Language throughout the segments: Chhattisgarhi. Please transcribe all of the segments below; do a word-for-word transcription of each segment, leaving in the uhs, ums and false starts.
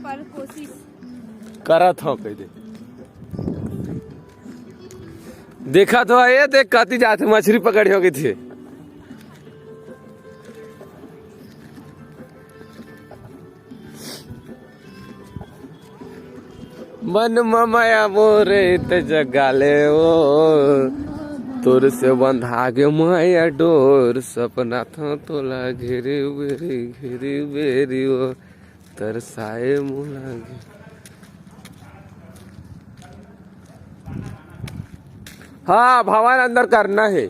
पर कोशिश करत हो कह दे। देखा तो ये देख, कति जात मछली पकड़ी हो गई थी। मन म मया मोरे त जगा ले ओ, तोर से बंधा गे मया डोर, सपना था तोला घेरी बेरी, घेरी बेरी ओ, तरसाए मोला गे। हाँ, भवन अंदर करना है।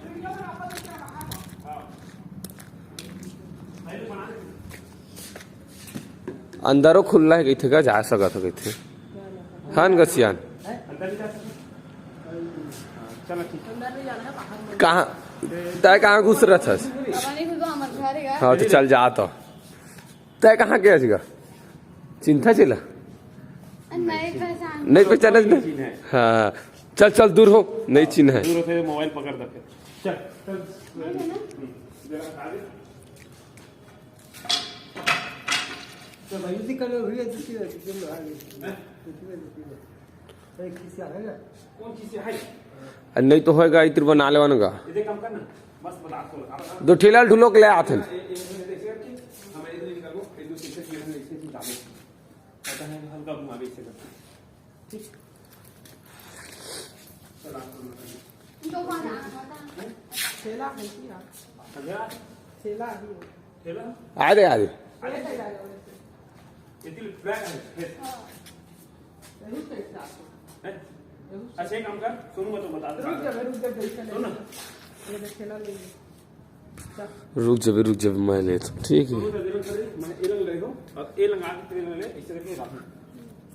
अंदरो खुल्ला हे कहिथे गा, जा सकत हो कहिथे। हन ग सियान। कहाँ, तय कहाँ घुस रहा था? हाँ, तो चल जा तो। तय कहाँ गया जी गा? चिंता चिला। नहीं पहचान। नहीं पहचाना जी? हाँ, चल, चल, दूर हो, नहीं चिन्ह है। दूर होते मोबाइल पकड़ दे। चल, चल। जरा आगे। तो भाई, उसी कलर हुई है, दूसरी है, दूसरी है, आगे। हैं? दूसरी है, दूसरी है। अरे, किसी आ गया ना? कौन चीज से है? अरे, नहीं तो होएगा, इतर बना लेवन गा। ये देख, काम करना। बस बता, खोल। अब, अब दो ठेला ढुलो के ले आथन। ए-, ए-, ए-, ऐसे करके, हम एक दिन निकालो, एक दो चीज से, ये हम ऐसे निकालो। पता है, हल्का घुमा के ऐसे करके। ठीक। चल, आप खोलो। ठेला है क्या? ठेला? आ दे, आ दे। ये तो black है, ये। हैं? अच्छा, एक काम कर, सोनू मैं तो बता दे। रुक जा, रुक जा, रुक जा, सुन ना। ये देख, ठेला ले ले। रुक जाबे, रुक जाबे, मैं लेत हूँ, ठीक है। सोनू का जरूरत है, मैं ये रंग ले लो, और ये रंग आगे तेरे ले, इस तरह के रख।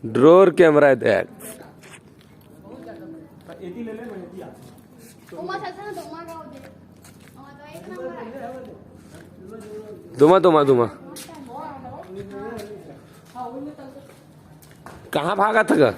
ड्रोन कैमरा है देख। एती ले ले, मैं एती आ। ओमा चलता ना, दोमा का हो जाए। ओमा तो एक नंबर है। दोमा, दोमा, दोमा। कहाँ भागा था गा?